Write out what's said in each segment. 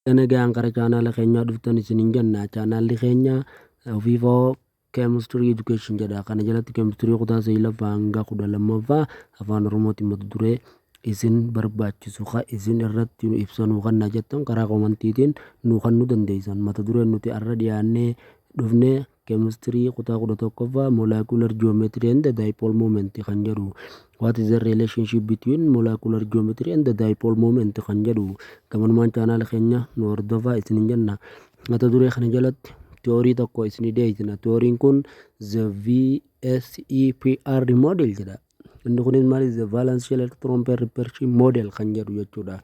Nagaan gara chaanaala keenyaa dhuftan isiniin jenna. Chaanaalli keenya Ofiifoo Chemistry Education jedha. Kana jalatti keemistirii kutaa 9ffaa hanga 12ffaa Afaan Oromootiin mata duree isin barbaachisu ka isin irratti nu ibsanuu kanna jettan karaa komantiitiin nu kennuu dandeessan. Mata dureen nuti har'a dhiyaannee dhufne keemistirii kutaa 11ffaa molecular geometry and dipole moment kan jedhu. What is the relationship between molecular geometry and the dipole moment kan jedhu gamanumaan chaanaala keenya nu hordofaa isinin jenna. Mata duree kana jalatti tiyoorii tokko isinii dhiyeessina. Tiyooriin kun the VSEPR model jedha. Inni kunis maali? The valence shell electron pair repulsion model kan jedhu jechuudha.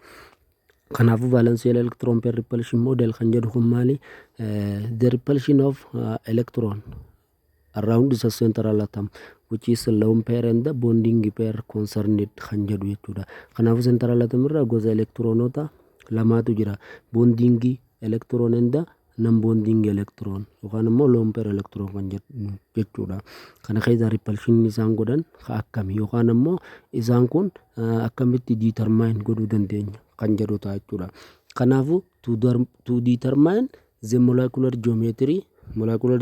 Kanaafuu valence shell electron pair repulsion model kan jedhu kun maali? The repulsion of electron around the central atom, which is lone pair and the bonding pair concerned kan jedhu jechuudha. Kanaafuu central atom irra gosa elektiroonota lamaatu jira. Bonding electron and the non bonding electron yookaan immoo lone pair electron kan jedhu jechuudha. Kana keessa repulsion isaan godhan akkami yookaan immoo isaan kun akkamitti determine godhuu dandeenya kan jedhu ta'a jechuudha. Kanaafuu to determine the molecular geometry, molecular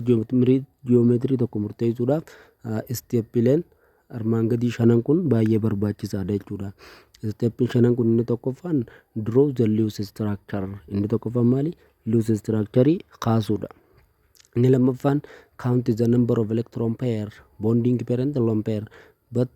geometry tokko murteessuudhaaf steppileen armaan gadii shanan kun baay'ee barbaachisaadha jechuudha. Steppiin shanan kun, inni tokkoffaan draw the Lewis structure. Inni tokkoffaan maali? Lewis structure kaasuudha. Inni lammaffaan count the number of electron pair, bonding pair and lone pair, but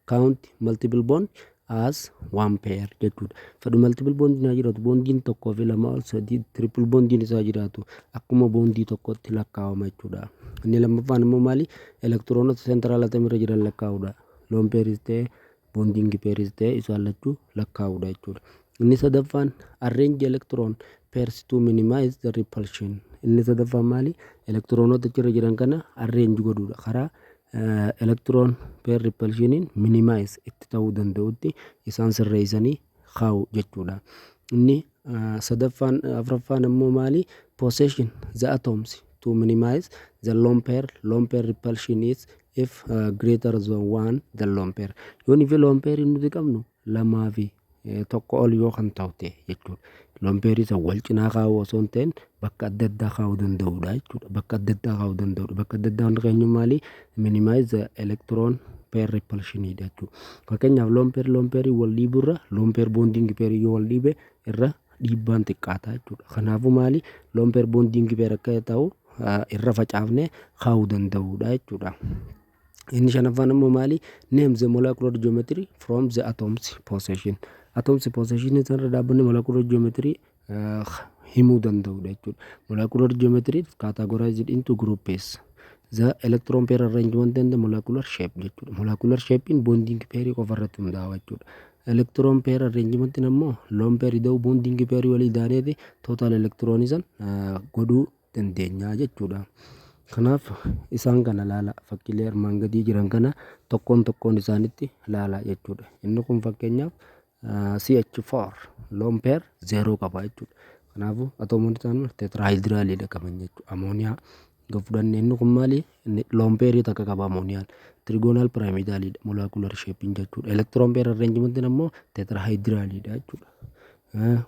count multiple bond as one pair jechuudha. Fedhu multiple bond naa jiraatu, bondiin tokkoo fi lama ol, sadii, triple bondiin isaa jiraatu, akkuma bondii tokkotti lakkaa'ama jechuudha. Inni lammaffaan immoo maali? Elektiroonota central atom irra jiran lakkaa'uudha. Lone pairis ta'e, bonding pairis ta'e, isaan lachuu lakkaa'uudha jechuudha. Inni sadaffaan arrange electron pairs to minimize the repulsion. Inni sadaffaan maali? Elektiroonota achirra jiran kana arrange godhuudha. Karaa electron pair repulsioniin minimize itti ta'uu danda'utti isaan sirreessanii kaa'u jechuudha. Inni sadaffaan, afuraffaan immoo maali? Position the atoms to minimize the lone pair repulsion is if greater than one the lone pair. Yoon fi lone pair nuti qabnu lamaa fi tokko ol yoo kan ta'u ta'e jechuudha. Lone pair isa wal cinaa kaa'uu osoo hin ta'in bakka adda addaa kaa'uu danda'uudha jechuudha. Bakka adda addaa kaa'uu danda'uudha. Bakka adda addaa hundi keenya maali? Minimize the electron pair repulsion jechuudha. Fakkeenyaaf, lone pair lone pair wal dhiiburra lone pair bonding pair yoo wal dhiibe irra dhiibbaan xiqqaata jechuudha. Kanaafuu maali? Lone pair bonding pair akka ta'u irra facaafnee kaa'uu danda'uudha jechuudha. Inni shanaffaan immoo maali? Name the molecular geometry from the atoms position. Atoms position isarra dhaabbanni molecular geometry himuu danda'uudha jechuudha. Molecular geometry categorized into groups. The electron pair arrangement and the molecular shape jechuudha. Molecular shapein bonding pair qofa irratti hundaa'a jechuudha. Electron pair arrangement immoo lone pair ida'uu bonding pair walii idaaneeti total electron san godhuu dandeenya jechuudha. Kanaaf isaan kana laala, fakkiilee armaan gadii jiran kana tokkoon tokkoon isaanitti laala jechuudha. Inni kun fakkeenyaaf CH4 lone pair 0 qaba jechuudha. Kanaafuu atoomoonni isaanii tetrahedraliidha qaban jechuudha. Amooniyaa yoo fudhanne, inni kun maali? Lone pairii takka qaba amooniyaan. Trigonal pyramidaliidha molecular shapeiin jechuudha. Electron pair arrangementiin ammoo tetrahedraliidha jechuudha.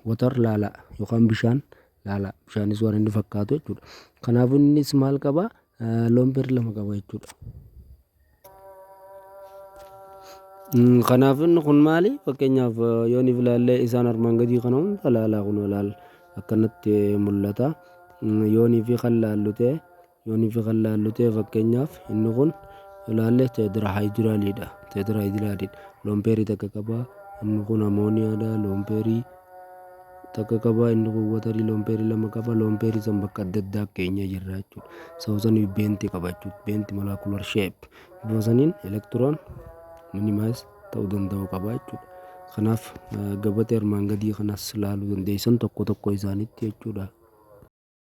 Water laala yookaan bishaan laala, bishaanis waan inni fakkaatu jechuudha. Kanaafuu innis maal qaba? Lone pair lama qaba jechuudha. Kanaaf inni kun maali? Fakkeenyaaf yoo ni ilaalle, isaan armaan gadii kana hunda ilaalaa, kun ilaal, akkanatti mul'ata. Yoonii fi kan laallu ta'e, yoonii fi kan laallu ta'e, fakkeenyaaf inni kun ilaalle tetrahedraliidha. Tetrahedraliidha. Lone pairii takka qaba. Inni kun amooniyaadha. Lone pairii takka qaba. Inni kun waterii, lone pairii lama qaba. Lone pairii san bakka adda addaa keenya jirra jechuudha. Sababa saniif bentii qaba jechuudha. Bent molecular shape. Bifa saniin electron minimize ta'uu danda'u qaba jechuudha. Kanaaf gabatee armaan gadii kanas ilaaluu dandeessan tokko tokko isaaniitti jechuudha.